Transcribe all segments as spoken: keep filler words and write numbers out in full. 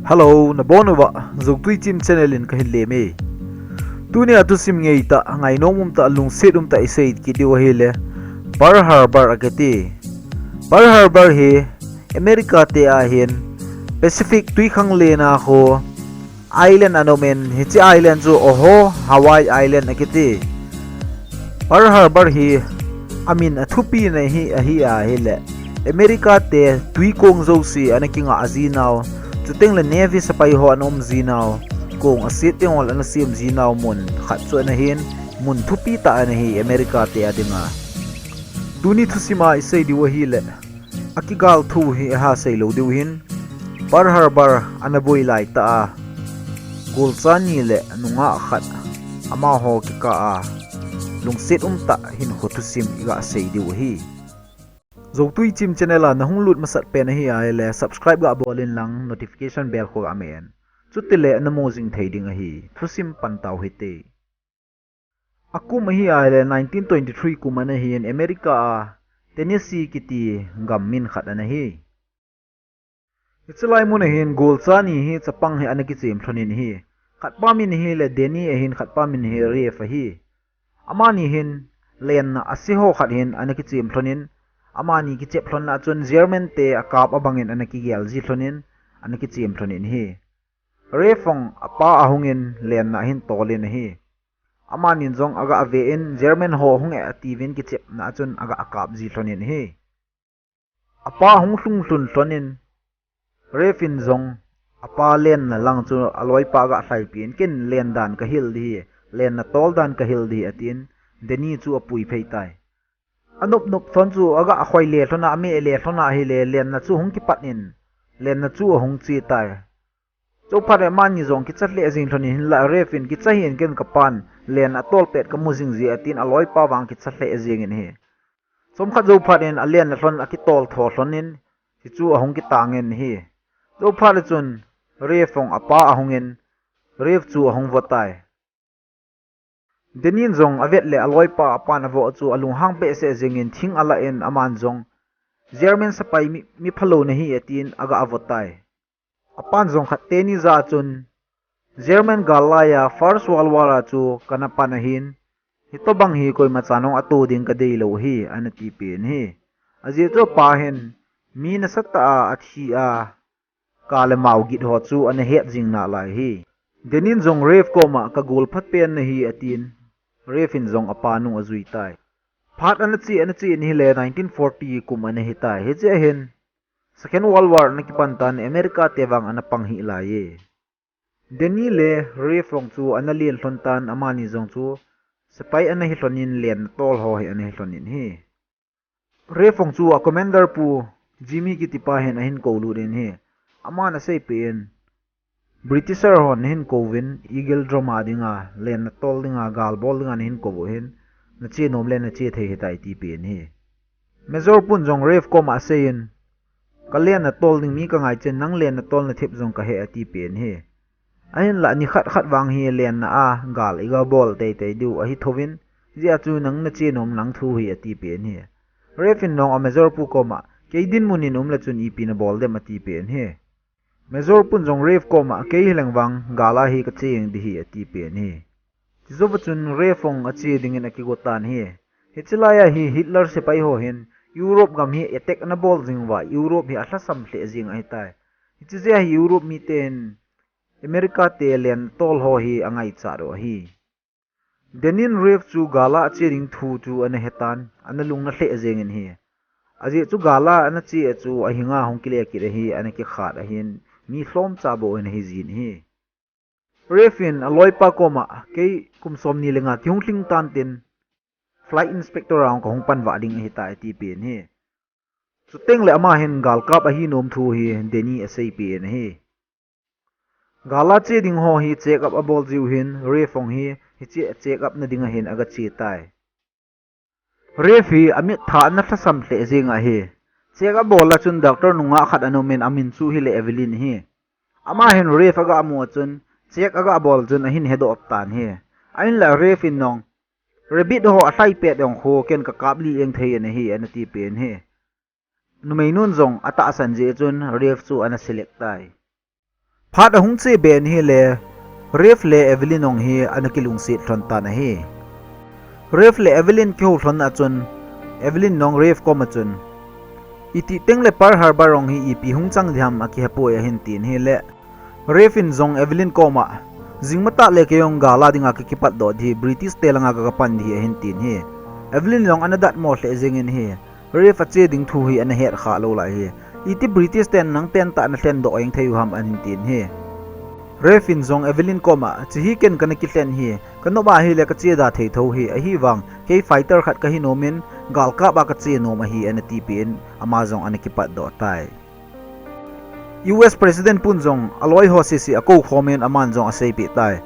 Hello, nabon uva, Zogtui Chim channel in kahin lem e. Tunia thusim ngeitah, ngainom umtah, lungset umtah isei kit diu ahile, Pearl Harbor akiti. Pearl Harbor hi America te ahin Pacific tuikhanglen a khu island ana um in, hiche island chu Oahu, Hawaii Island akiti. Pearl Harbor hi amin athupina hi ahi ahile, America te tuikong jouse ana kingah jinau, chutengle Navy sepai ho ana um jinau, kong aset teng ho ana sem jinau mun khat chu ana hin, mun thupi tah ana hi America te adinga. Tuni thusima isei diu ahile, akigal thu hi aha sei lou diu hin, Pearl Harbor ana boi laitah a, golcha ni le nungah khat amaho kikah a, lungset umtah hinkho thusim iga sei diu ahi. Zogtui Chim channel a nahung lut masat pen ahi ahile, subscribe ga bol in lang, notification bell khu ga men. Chutile namu jing thei ding ahi, thusim pan tau hite. Akum ahi ahile nineteen twenty-three kum ana hin America a Tennessee kiti gam min khat ana hi. Hiche lai mun ahin golcha ni hi chapang hi ana kichem lhonin ahi. Khatpa min ahile Danny ahin, khatpa min hi Ralph ahi. Amani hin lenna ase ho khat hin ana kichem lhonin, amani kichep lhonna chun German te akap abangin ana kigel ji lhonin, ana kichem lhonin ahi. Ralph hung apa ahungin lenna ahin tolin ahi. Amanin jong aga ave in German ho hung e atiuvin kichepna chun aga kap ji lhonin ahi. Apa hung lhung lhun lhonin Ralph in jong apa lenna lang chu aloipa aga lhaipi in, ken len dan kahil ding ahi, lenna tol dan kahil ding ahi atin Danny chu apui phei tai. Anop nop lhon chu aga khoi le lhon a, ame le lhon a ahile lenna chu hung kipat in, lenna chu ahung che tai. Chuphat in amani jong kicha lheh jing lhonin, hinlah Ralph in kicha hih in, ken kapan len atol pet kamu jing ji atin aloipa vang kicha lheh jingin ahi. Chomkhat jou phat in alen alhon akitol tho lhonin, hichu ahung kitangin ahi. Jou phat le chun Ralph hung apa ahungin, Ralph chu ahung vo tai. Danny in jong avet le aloipa apan avoh chu alunghang behseh jingin thing alah in aman jong, German sepai mi, mi phalou nahi atin aga avo tai. Apan jong khat teni jah a chun, German gal laiya First World War a chu kana pan ahin, hitobang hi koima chan hung ato ding kadeilou ahi, ana tipeh in ahi. Ajeh chu apa hin, mi nasatah a athi a, ka le mao git ho chu ana het jing nalai ahi. Danny in jong Ralph koma kagol phat pen nahi atin, Ralph in jong apa nung ajui tai. Phat ana che, ana che in ahile nineteen forty kum ana hitai. Hiche ahin, Second World War ana kipan tan America te vang ana pang hih laiye. Danny le Ralph hung chu ana len lhon tan, amani jong chu sepai ana hi lhonin lenna tol ho hi ana hi lhonin ahi. Ralph hung chu a commander pu Jimmy kitipa hin ahin kou lut in ahi. Aman aseipeh in, Britisher hon nahin kouvin, Eagle Drum a dinga, lenna tol dinga, gal bol dinga nahin kou u ahin, nache nom le nache thei ahitai tipeh in ahi. Major pun jong Ralph koma aseiyin, kalenna tol ding mi kangai chen, nang lenna tol nathep jong kahe atipeh in ahi. Ahinlah nikhat khat vang hi lenna a gal iga bol teitei diu ahi thouvin, hijeh a chu nang nache nom nang thu hi atipeh in ahi. Ralph in jong a Major pu koma, kei dinmun in um le chun ipi nabol dem atipeh in ahi. Major pun jong Ralph koma, kei hileng vang gal a hi kache ding ahi atipeh in ahi. Chujouva chun Ralph hung ache dingin akigo tan ahi. Hiche laiya hi Hitler sepai ho hin Europe gam hi attack anabol jing uva, Europe hi alhasam lheh jing ahitai. Hiche jeh a hi Europe miten America te lenna tol ho hi angaichat u ahi. Danny in Ralph chu gal a ache ding thu chu ana hetan, ana lungna lheh jengin ahi. Ajeh chu gal a ana che a chu ahinga hung kile kit ahi, ana kikhat ahin, mi lhomcha bou ana hijin ahi. Ralph in aloipa koma, kei kum somni le nga kihung lhing tan tin, flight inspector a kahung panvah ding ahitai atipeh in ahi. Chuteng le ama hin galkap ahi nom thu hi Danny aseipeh in ahi. Gal a che ding ho hi check up abol jiu hin, Ralph hung hi, hiche check up na dinga hin agache tai. Ralph hi amit tha ana lhasam lheh jeng ahi. Check abol a chun doctor nungah khat ana um in, amin chu ahile Evelyn ahi. Ama hin Ralph aga mu a chun, check aga bol chun ahin hedoh tan ahi. Ahinlah Ralph in jong, rabbit ho alhai pet jong khu ken kakap lih jeng thei in ahi, ana tipeh in ahi. Numeinun jong atahsan jeh chun Ralph chu ana select tai. Phat ahung che be in ahile, Rafe le Evelyn jong hi ana kilungset lhon tan ahi. Rafe le Evelyn kihou lhon a chun, Evelyn jong Rafe koma chun, "Iti teng le Pearl Harbor jong hi ipi hung chang diham akihepoi," ahin tin ahile, Rafe in jong Evelyn koma, "Jing matah le kei jong gal a dinga kakipatdoh ding hi, British te langa kagapan ding hi," ahin tin ahi. Evelyn jong ana datmo lheh jengin ahi. Rafe ache ding thu hi ana het kha lou lai ahi. "Iti British ten nang tentah na lhendoh jeng thei u ham?" ahin tin ahi. Rafe in jong Evelyn koma, "Chehi ken kana kilhen ahi, kanop ahile kache da thei tho ahi, ahivang kei fighter khat kahi nomin, galkap a kache nom ahi," ana tipeh in, ama jong ana kipatdoh tai. U S President pun jong aloi ho sese akou khomin aman jong aseipeh tai.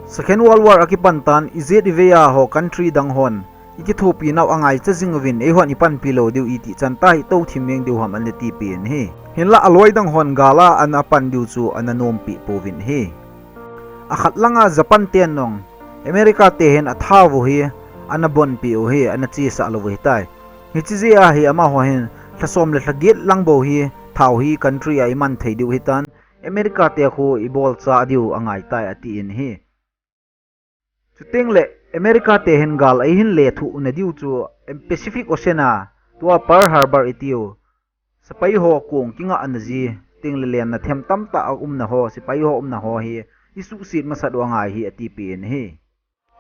Second World War akipan tan, ijat ivei a ho country dang hon ikithopi nau angaicha jing uvin, eihon ipanpi lou diu, iti chan tah a itou thim meng diu ham, ana tipeh in ahi. Hinlah aloi dang hon gal a ana pan diu chu ana nompeh pouvin ahi. Akhat langa Japan ten jong America te hin athau hi ana bonpeh u hi, ana chesah lou u ahitai. Hiche jeh a hi amaho hin lha som le lha get lang bou hi thau hi country a iman thei diu ahitan, America te khu ibolcha diu angai tai, atin ahi. Chuteng le America te hin gal eihin lethuh na diu chu Pacific Ocean a, tua Pearl Harbor itiu, sepai ho kong kingah na ji, chuteng le lenna them tamtah a umna ho, sepai ho umna ho hi isuhset masat u angai ahi, atipeh in ahi.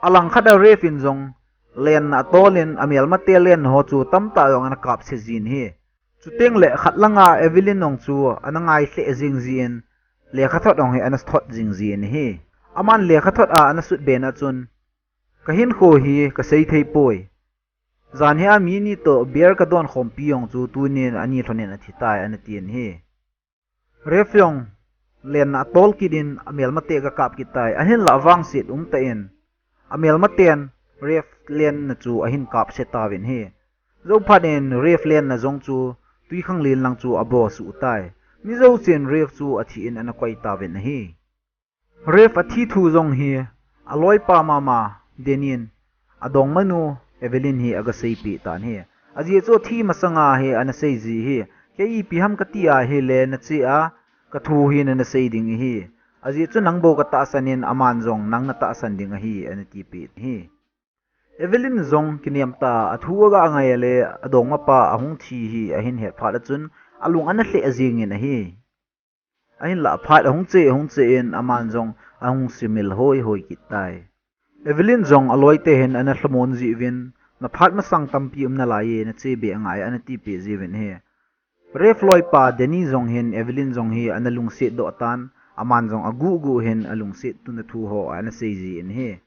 Alangkhat a Rafe in jong lenna atolin amelmate lenna ho chu tamtah jong ana kapse jin ahi. Chuteng le khat langa Evelyn jong chu ana ngai lheh jing jin, lekhathot jong hi ana thot jing jin ahi. Aman lekhathot a ana sutbe na chun, "Kahinkho hi kasei thei poi. Jan hi a mi ni toh beer kadon khompi jong chu tunin ani lhonin athitai," ana tin ahi. Rafe jong lenna atol kit in amelmate aga kap kit tai. Ahinlah vangset umtah in amelmaten Rafe lenna chu ahin kapse tauvin ahi. Jou phat in Rafe lenna jong chu twikhanglen lang chu abosuh tai. Mi jousen Rafe chu athi in ana koi tauvin ahi. Rafe athi thu jong hi aloipa mama Danny in adongmanu Evelyn hi aga seipeh tan ahi. Ajeh chu athi masanga hi ana seiji ahi. "Kei ipi ham kati ahile nache a, kathu hi nana sei ding ahi. Ajeh chu nang bou katahsan in aman jong nang natahsan ding ahi," ana tipeh ahi. Evelyn jong kinem tah a athu aga ngai le adongmapa ahung thi hi ahin het phat a chun alung ana lheh jingin ahi. Ahinlah phat ahung che, ahung che in aman jong ahung simil hoi hoi kit tai. Evelyn jong aloite hin ana lhamon jiuvin, "Na phat masang tampi um nalai e, nache be angai," ana tipeh jiuvin ahi. Rafe loipa Danny jong hin Evelyn jong hi ana lungset doh tan, aman jong aguh guh hin alungset tuna thu ho ana sei jin ahi.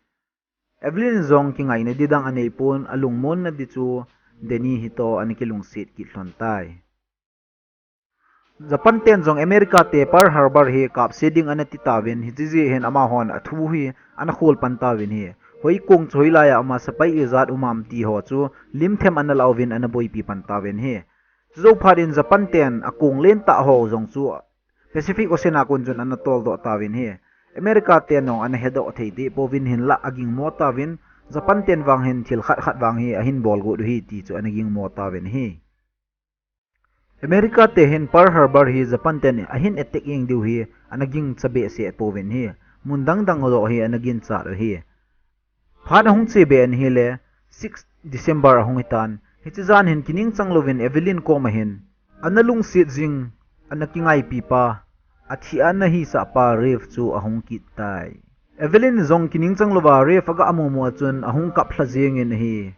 Evelyn jong kingaina ding dang anei pon, alungmon na ding chu Danny hi toh ana kilungset kit lhon tai. Japan ten jong America te Pearl Harbor hi kapse ding ana ti tauvin, hiche jeh hin amahon athu hi ana khol pan tauvin ahi. Hoikong chu hoilai a ama sepai ijat um am ti ho chu limthem ana la uvin ana boipi pan tauvin ahi. Chujou phat in Japan ten akong lentah ho jong chu Pacific Ocean a kon chun ana toldoh tauvin ahi. America ten jong ana hedoh thei deh pouvin, hinlah agingmo tauvin, Japan ten vang hin thil khat khat vang hi ahin bol got u ahi ti chu ana gingmo tauvin ahi. America te hin Pearl Harbor hi Japan ten ahin attack jeng diu hi ana gingcha behseh pouvin ahi. Mun dang dang joh hi ana ginchat u ahi. Phat ahung che be in ahile, six December ahung hitan. Hiche jan hin kiningchang louvin Evelyn koma hin ana lungset jing, ana kingaipi pa, athi a ana hisah pa Rafe chu ahung kit tai. Evelyn jong kiningchang louva Rafe aga mu mu a chun ahung kap lha jengin ahi.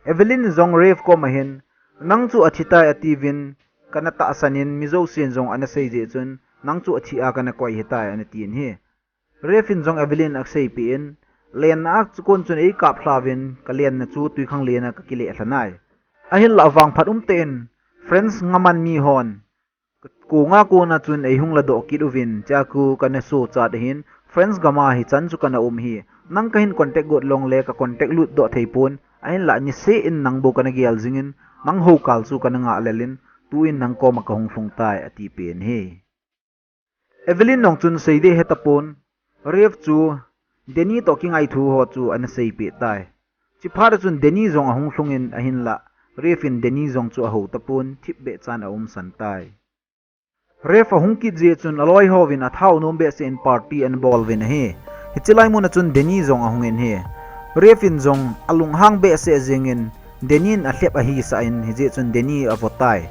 Evelyn jong Rafe koma hin, "Nang chu athi tai atiuvin, kana tahsan in, mi jousen jong ana sei jeh chun, nang chu athi a kana koi ahitai," ana tin ahi. Rafe in jong Evelyn aseipeh in, "Lenna a chu kon chun eikap lha uvin, kalenna chu twikhanglen a kakile lha nai. Ahinlah vangphat umtah in, France gaman mi hon kakonga kona chun eihung ladoh kit uvin, chua kon kana sochat ahin, France gam a hichan chu kana um ahi. Nang kahin contact got jongle ka contact lut doh thei pon, ahinlah niseh in nang bou kana gel jingin, nang houkal chu kana ngah lel in, tuin nang koma kahung lhung tai," atipeh in ahi. Evelyn jong chun seiding ahe tapon, Rafe chu Danny toh kingaithu ho chu ana seipeh tai. Chuphat a chun Danny jong ahung lhungin ahinlah, Rafe in Danny jong chu ahou tapon, thipbeh chan aumsan tai. Ref ahung kit jeh chun aloi hovin athao nom behseh in party ana bol uvin ahi. Hiche lai mun a chun Danny jong ahung in ahi. Ref in jong alunghang behseh jeng in Danny in alhep ahi sah in hijeh chun Danny avo tai.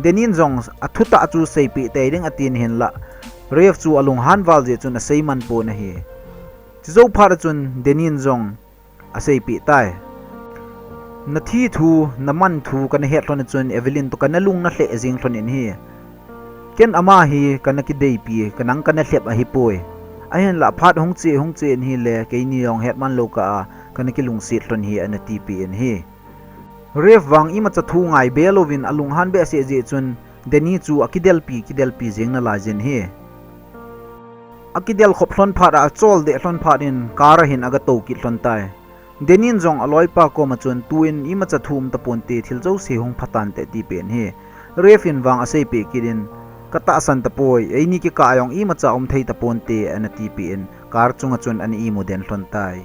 Danny in jong athutah chu seipeh tei ding atin hinlah Ref chu alunghan val jeh chun asei man pon ahi. Chujou phat a chun Danny in jong aseipeh tai. Nathi thu, naman thu kana het lhon a chun Evelyn toh kana lung na lheh jeng lhon in ahi. Ken ama hi kana kideipi, kanang kana lhep ahipoi. Ahinlah phat hung che hung che in ahile keini jong hetman lou kah a kana kilungset lhon ahi ana tipeh in ahi. Ref vang imacha thu ngai be louvin alunghan behseh jeh chun Danny chu akidelpi kidelpi jeng nalai jin ahi. Akidel khop lhon phat a achol deh lhon phat in car a hin aga tou kit lhon tai. Danny in jong aloipa koma chun tuin imacha thu um taponte, thil jouse hung pha tante atipeh in ahi. Ref in vang aseipeh kit in, katahsan tapoi, eini kikah a jong imacha um thei taponte ana tipeh in car chunga chun ana imu den lhon tai.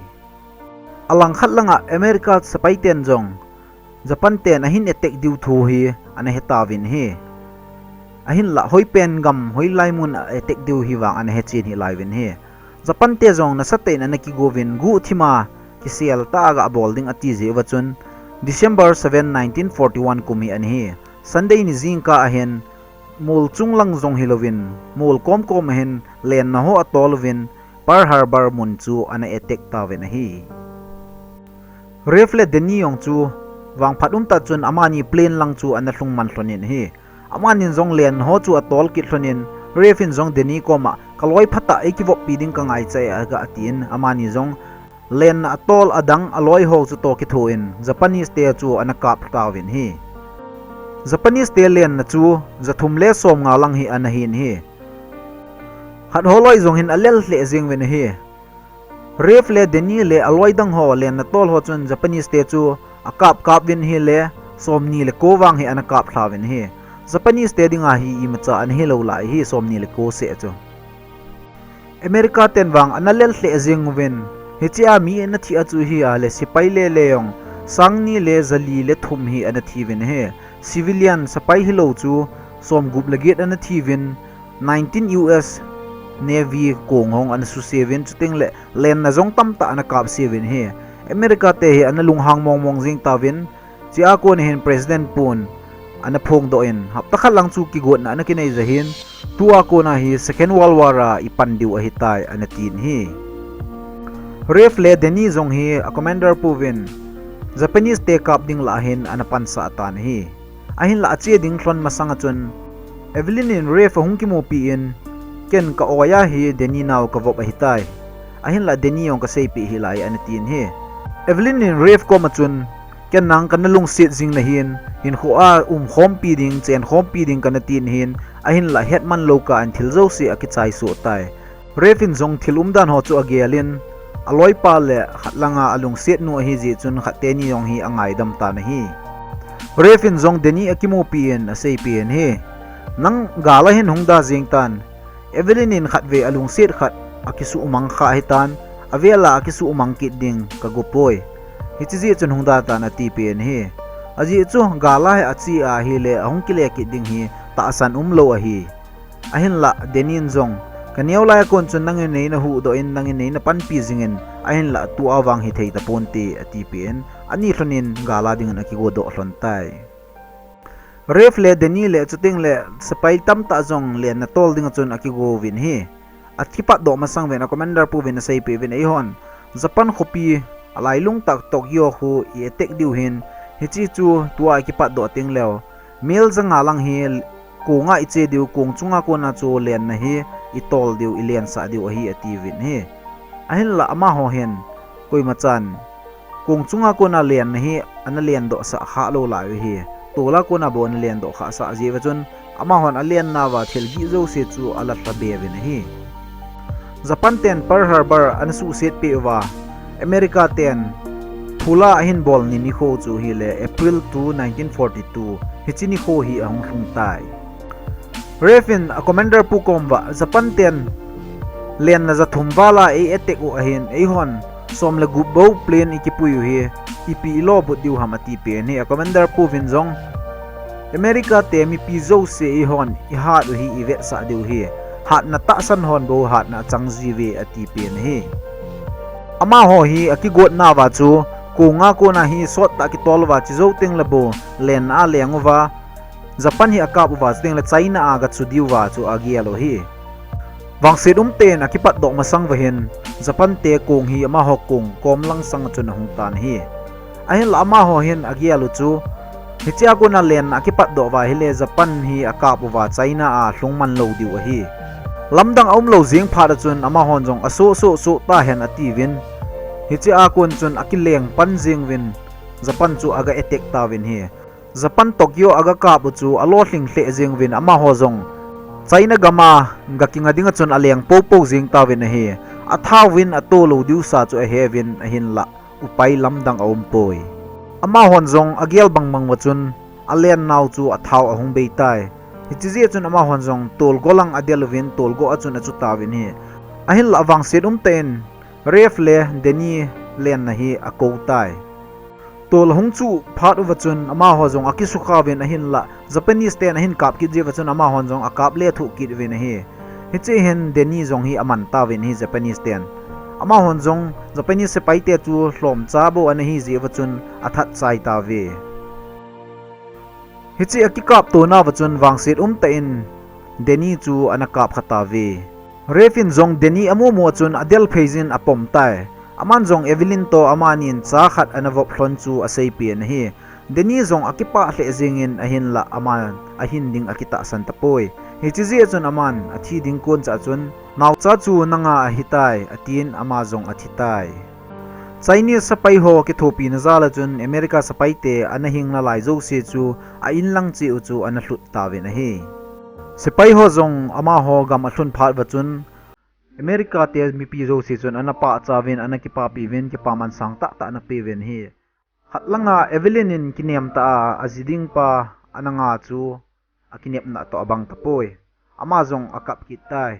Alangkhat langa America sepai ten jong Japan ten ahin attack diu thu hi ana he tauvin ahi. Ahinlah hoipen gam hoilai mun a attack diu hi vang ana he chen hih lai uvin ahi. Japan te jong nasatah in ana kigouvin guhthima kisel tah a gabol ding ati jeh uva chun December seven, nineteen forty-one kum hi ana hi. Sunday ni jingkah ahin mol chunglang jong hilouvin mol komkom ahin lenna ho atol uvin Pearl Harbor mun chu ana attack tauvin ahi. Ref le Danny jong chu vangphat umtah chun amani plane lang chu ana lhung man lhon in ahi. Amanin jong lenna ho chu atol kit lhon in Ref in jong Danny koma kaloi phatah eikivoppi ding kangaicha e aga tin amani jong lenna atol adang aloi ho chu toh kitho in Japanese te chu ana kap tauvin ahi. Japanese te lenna chu jathum le somnga lang hi ana hin ahi. Khat ho loi jong hin alel lheh jeng uvin ahi. Ref le Danny le aloi dang ho lenna tol ho chun Japanese te chu akap kap uvin ahile somni le ko vang hi ana kap lha uvin ahi. Japanese te dinga hi imacha ana hilou lai ahi somni le ko seh chu. America ten vang ana lel lheh jeng uvin hichea mi ana thi a chu ahile sepai le le jong sangni le jali le thum hi ana thi uvin ahi. Civilian sepai hilou chu somgup le get ana thi uvin nineteen U S Navy kong hong ana suse uvin chuteng le lenna jong tamtah ana kapse uvin ahi. America te hi ana lunghang mongmong jeng tauvin chea kona hin President pun ana phongdoh in hapta khat lang chu kigotna ana kinei jeh hin tua kona hi Second World War a ipan diu ahitai ana tin ahi. Ref le Danny jong hi a commander puvin Japanese te kap ding lah hin ana pansah tan ahi. Ahinlah ache ding lhon masang a chun Evelyn in Ref ahung kimupi in ken ka-oi a hi Danny nau kavop ahitai. Ahinlah Danny jong kaseipeh hih lai ana tin ahi. Evelyn in Ref koma chun ken nang kana lungset jing nahin hinkho a umkhompi ding chenkhompi ding kana tin ahin ahinlah hetman lou kah in thil jouse akichai soh tai. Ref in jong thil umdan ho chu agel in aloipa le khat langa alungset nu ahi jeh chun khat teni jong hi angaidam tan ahi. Ref in jong Danny akimupi in aseipeh in ahi. Nang gal a hin hung da jeng tan. Evelyn in khatvei alungset khat akisuhmang kha ahitan, avel a akisuhmang kit ding kagopoi. Hiche jeh chun hung da tan atipeh in ahi. Ajeh chu gal a hi ache ahile ahung kile kit ding hi tahsan umlou ahi. Ahinlah Danny in jong kaneo lai a kon chun nangin neina huhdoh in nangin neina panpi jingin ahinlah tua vang hithei taponte atipeh in ani lhonin gal a dingin akigodoh lhon tai. Ref le Danny le chuteng le sepai tamtah jong lenna tol dinga chun akigouvin ahi. Akipatdoh masang uvin a commander puvin aseipeh uvin eihon Japan khopi alailung tah Tokyo khu i attack diu ahin hiche chu tua ikipatdoh tengleu mile janga lang hi konga iche diu kong chunga kona chu lenna hi itol diu ilensah diu ahi atiuvin ahi. Ahinlah amaho hin koimachan kong chunga kona lenna hi ana lendoh sah khalou lai u ahi. Tol a kona bou ana lendoh khah sah jeh uva chun amahon alennauva thil gih jouse chu alalha be uvin ahi. Japan ten Pearl Harbor ana suhset peh uva America ten phula ahin bol ni nikho chu ahile April two, nineteen forty-two hiche nikho hi ahung lhung tai. Ref in a commander pu kom uva Japan ten lenna jathum val a ei attack u ahin eihon som le gup bou plane ikipui u hi ipi ilo but diu ham atipeh in ahi. A commander puvin jong America te mipi jouse eihon ihat u hi ivetsah diu hi. Hatna tahsan hon bou hatna achang jiuve ati pen ahi. Amaho hi akigotna uva chu, kong a kona hi sottah kitol uva chujou tengle bou, lenna a leng uva, Japan hi akap uva chutengle China a gachu diu uva chu agel u hi. Vangset umtah in akipatdoh masang uva hin, Japan te kong hi amaho kong kom lang sanga chun ahung tan ahi. Ahinlah amaho hin agel u chu, hichea kona lenna akipatdoh uva ahile Japan hi akap uva China a lhung man lou diu ahi. Lamdang aumlou jeng phat a chun amahon jong asoh soh soh tahen atiuvin. Hichea kon chun akileng pan jeng uvin, Japan chu aga attack tauvin ahi. Japan Tokyo aga kap u chu alolhing lheh jeng uvin amaho jong China gam a gakinga dinga chun aleng poupou jeng tauvin ahi. Athauvin atolou diu sa chu aheuvin ahinlah upai lamdang aumpoi. Amahon jong agel bangbang uva chun alennau chu athau ahung beitai. Hiche jeh chun amahon jong tolgo lang adel uvin tolgo a chun achu tauvin ahi. Ahinlah vangset umtah in Ralph le Danny lenna hi akoutai. Tol ahung chu phat uva chun amaho jong akisukha uvin ahinlah Japanese ten ahin kap kit jeh uva chun amahon jong akap lethuh kit uvin ahi. Hiche hin Danny jong hi aman tauvin ahi Japanese ten. Amahon jong Japanese sepaite chu lhomcha bou ana hi jeh uva chun athat chai tauve. Hiche akikap tona uva chun vangset umtah in Danny chu ana kap kha tauve. Ralph in jong Danny amu mu a chun adel phei jin apom tai. Aman jong Evelyn toh amanin cha khat ana vop lhon chu aseipen ahi. Danny jong akipah lheh jengin ahinlah aman ahin ding akitahsan tapoi. Hiche jeh a chun aman athi ding kon cha chun, naocha chu nanga ahitai, atin ama jong athitai. Chinese sepai ho kithopina jal a chun America sepaite ana hing nalai jouse chu a inlang cheh u chu ana lhut tauvin ahi. Sepai ho jong amaho gam alhun phat uva chun America te mipi jouse chun ana pahcha uvin ana kipapi uvin kipaman sang tahtah ana peuvin ahi. Khat langa Evelyn in kinem tah a aji ding pa ana nga chu akinepna toh abang tapoi. Ama jong akap kit tai.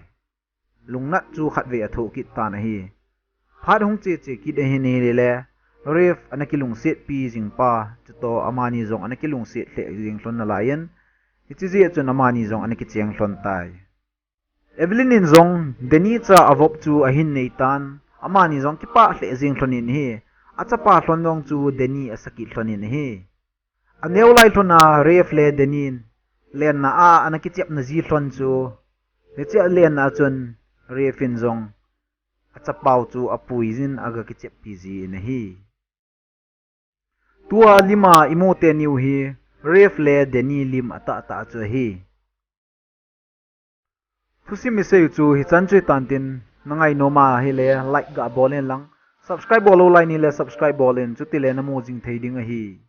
Lungnat chu khatvei athoh kit tan ahi. Phat hung cheche kit ahin ahile, Ralph ana kilungsetpi jing pa chutoh amani jong ana kilungset lheh jeng lhon nalai in, hiche jeh a chun amani jong ana kicheng lhon tai. Evelyn in jong Danny cha avop chu ahin nei tan, amani jong kipah lheh jeng lhon in ahi, achapa lhon jong chu Danny asa kit lhon in ahi. Aneo lai lhon a Ralph le Danny in lenna a ana kichepna ji lhon chu, hiche a lenna a chun Ralph in jong achapau chu apui jin aga kicheppi jin ahi. Tua lim a imu teni u hi Ralph le Danny lim atahtah chu ahi. Thusim isei u chu hichan chu hitan tin, na ngainom a ahile like ga bol in lang, subscribe bol lou lai nile subscribe bol in, chutile namu jing thei ding ahi.